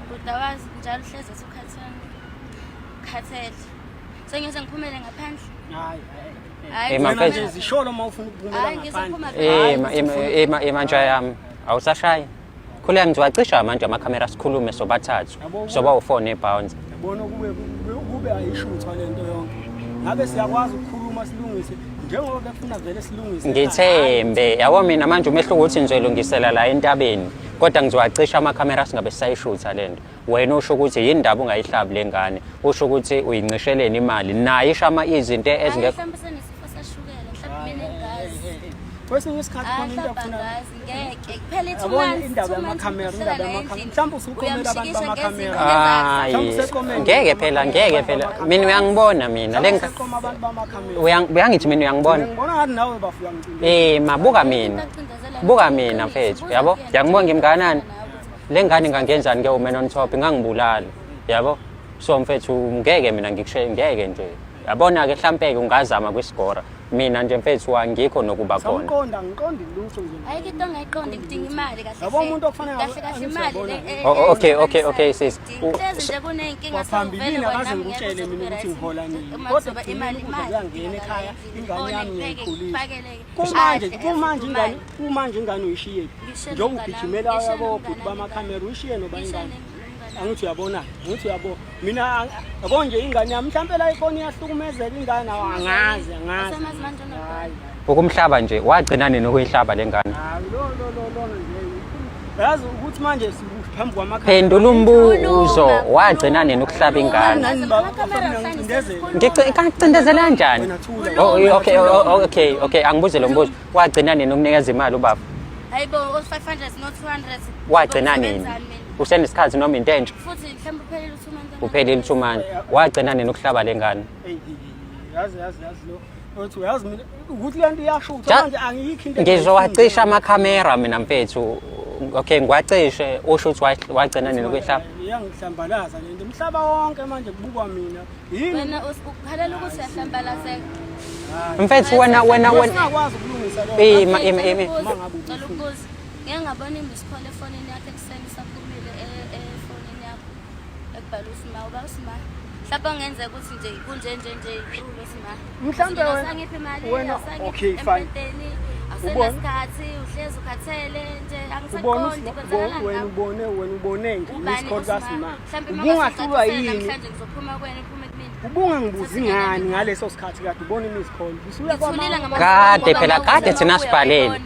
Bhuti awazi njalo uhlezi ethi ukhathele. Ukhathele. Sengize ngiphumele ngaphandle. Hayi. Hayi. Eh, ma Wena mfethu. nje zisholo uma ufuna ukuphumela Hayi, ngaphandle. ngizophuma Eh ma eh ma eh mantsha yami awusashayi. Khuleka ngizowacisha manje amakhamera sikhulume sobathathu. Soba u4 nebounce. Yabona kube ayishuthwa lento yonke. Ngabe siyakwazi ukukhuluma silungise njengoba befuna vele silungise. Ngithembe yabo mina manje umehluko ukuthi ngizoyilungisela la entabeni kodwa ngizowacisha amakhamera singabe sisayishutha lento. Wena usho ukuthi yini ndaba ungayihlabi lengane? Usho ukuthi uyincisheleni imali naye isho ama izinto Hayi, ezingekho. mhlawumbe senesifo sashukela, mhlawumbe minegazi. Kwesinye isikhathi khona into Hayi, efuna mhlawumbe ngeke. Kuphela i-two Yabona months, indaba 2 months yamakhamera, uhlala indaba la yamakhamera. endlini. Mhlawumbe usuqomela abantu Uyamshikisha bamakhamera. ngezinto Hayi. Mhlawumbe useqomele. Ngeke phela, ngeke phela. Mina uyangibona mina. Le Useqoma abantu bamakhamera. uyangithi mina uyangibona. Ngibona ngathi nawe bafu uyangicindezela. Eh mabuka mina. Buka mina mfethu, yabo? Ngiyakubona ngimnganani. Le ngane ingangenzani ke uman on top ingangibulala. Yabo? So mfethu ngeke mina ngikushe ngeke nje. Yabona ke mhlampe ke ungazama kwisigora. Mina nje mfethu angikho nokuba khona. Sawuqonda ngiqondi lutho nje. Ayikho into ongayiqondi kudinga imali kahle. Yabo umuntu okufanele kahle kahle angithi imali uyabona. le. Oh, okay, sis. Hlezi nje kuney'nkinga Kwaphambilini akaze ngikutshele mina ukuthi ngihola nini. Kodwa ekugcineni ukudla kuyangena ekhaya, ingane yami ngiyayikhulisa. Kumanje ingane uyishiye Ngishiye njengoba nomngane ugijimela wami, ngishiye yabo nomngane bhuti wami. bamakhamera uyishiye noba ingane. Angithi uyabona, angithi uyabo. Mina yabo nje ingane yami mhlawumbe la ikhona iyahlukumezeka ingane awu, angazi angazi. Asamazi manje unobani. Hayi. Ukumhlaba nje wagcina nini ukuyihlaba le ngane? Hayi lo lo lo lona nje. Yazi ukuthi manje siphambi kwamakhamera. Phendula umbuzo wagcina nini ukuhlaba ingane? Nani bafuna Ngicindezela kanjani? Wena thula. Oh, okay, oh, okay, angibuze lo mbuzo. Wagcina nini ukunikeza imali ubaba? Hayibo, o-500 no 200. Wagcina nini? Usenesikhathi noma into entsha? Futhi mhlawumbe uphelile u-2 months. Uphelile 2 months. Wagcina nini ukuhlaba le ngane? Ey, yazi yazi yazi lo. Uthi uyazi mina ukuthi le nto iyashutha manje angiyikho into. Ngizowacisha amakhamera mina mfethu. Okay, ngiwacishe usho ukuthi wagcina nini ukuyihlaba? Iyangihlambalaza le nto. Umhlaba wonke manje kubukwa mina. Yini? Wena ukhalela ukuthi uyahlambalazeka. Mfethu wena wena wena Singakwazi ukulungisa lokho. Ima ima ima. Ngicela ukubuza. Ngeke ngabona i-miss call efonini yakho ekuseni isaphumile efonini yakho. Ekubhala uSima, uba uSima. Mhlawumbe kungenzeka ukuthi nje kunje nje nje ulo Sima. Mhlawumbe wena- Awusangiphi imali, wena- awusangiphi okay, fine. empenteni, Ubona- awusenasikhathi, uhlezi ukhathele nje Ubona angisakuqondi kwenzakalani wena ngawe. ubone wena ubone nje Ubani isikole uSima? kaSima. Mhlawumbe uma Ubungahlulwa ngasengicacisela yini? namhlanje ngizophuma kwena uphume kumina. Ubungangibuzi ngani ngaleso sikhathi kade ubona imiss call. Usuya Ngithulile kwama ngama- Kade phela, kade thina sibhalele.